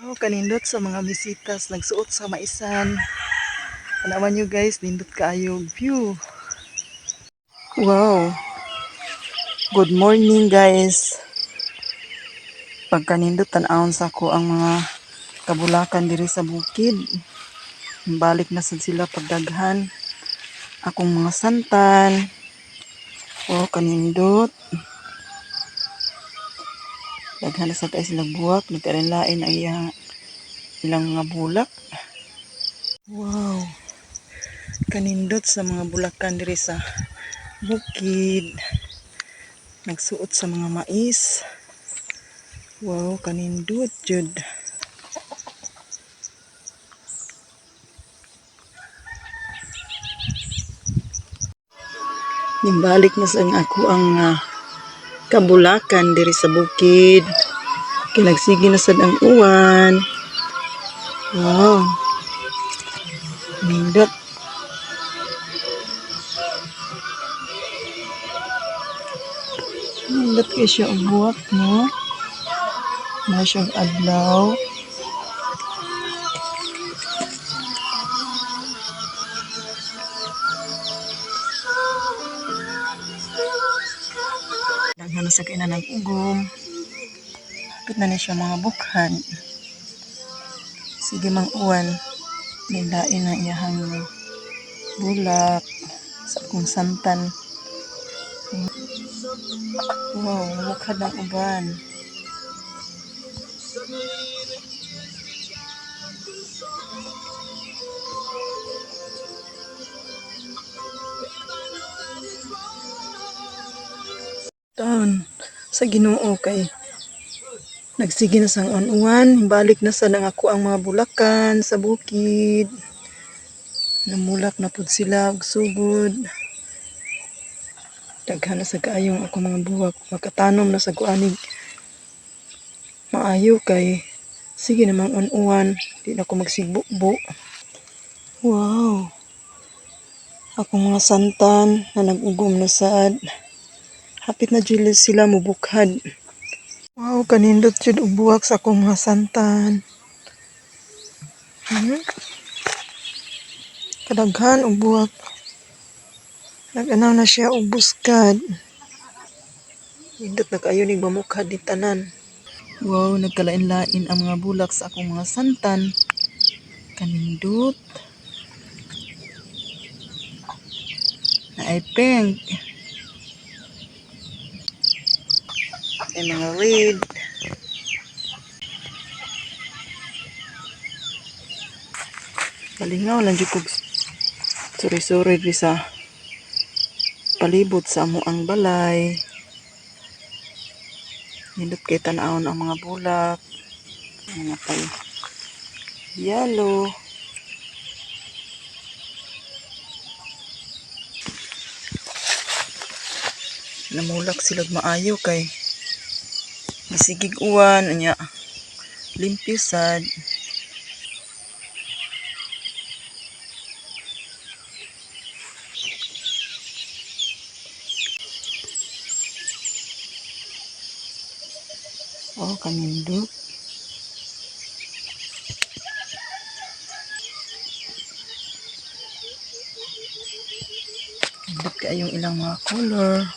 Oh, kanindot sa mga bisitas nagsuot sa maisan. Tanawan nyo, guys, nindot kaayo view. Wow. Good morning, guys. Pagkanindot tan-awon sa ako ang mga kabulakan diri sa bukid. Balik na sad sila pagdaghan. Akong mga santan. Oh, kanindot. Daghan na sad kay sila buwak, nagkalain-lain ang ilang mga bulak. Wow. Kanindot sa mga bulakan diri sa bukid. Nagsuot sa mga mais. Wow, kanindot jud. Nimbalik na sa ako ang kabulakan diri sa bukid. Kay nagsige na sad ang uwan. Wow. Nindot. Nindot kay siya og buwak, no? Na siyang adlaw. Daghan na sa kay na nag-ugom. Hapit na ni siya mga bukhan. Sige mang uwan. Nilain na iyahang bulak sa akong santan. Wow, namukhad ng uban. Taon sa Ginoo kay nagsige na sang uwan, balik na sa nang ako ang mga bulakan sa bukid. Namulak na pud sila og sugod. Daghan na sa kaayong ako mga buwak, makatanom na sa kuanig. Maayo kay sige namang uwan, di na ko magsigbubo. Wow. Akong mga santan na nag-ugom na sad. Hapit na jud sila mubukhad. Wow, kanindot jud og buwak sa akong mga santan. Kadaghan og buwak. Nag-anaw na siya og buskad. Nindot na kaayo ning mamukhad ni tanan. Wow, nagkalain-lain ang mga bulak sa akong mga santan. Kanindot. Naay pink. Ay mga red. Palingaw lang jud kog suri-suri diri sa palibot sa amo ang balay. Nindot kay tan-awon ang mga bulak. Mga pay yellow. Namulak sila maayo kay gisigig uwan unya limpyo sad. Oh, kanindot. Nindot kaayong ilang mga color.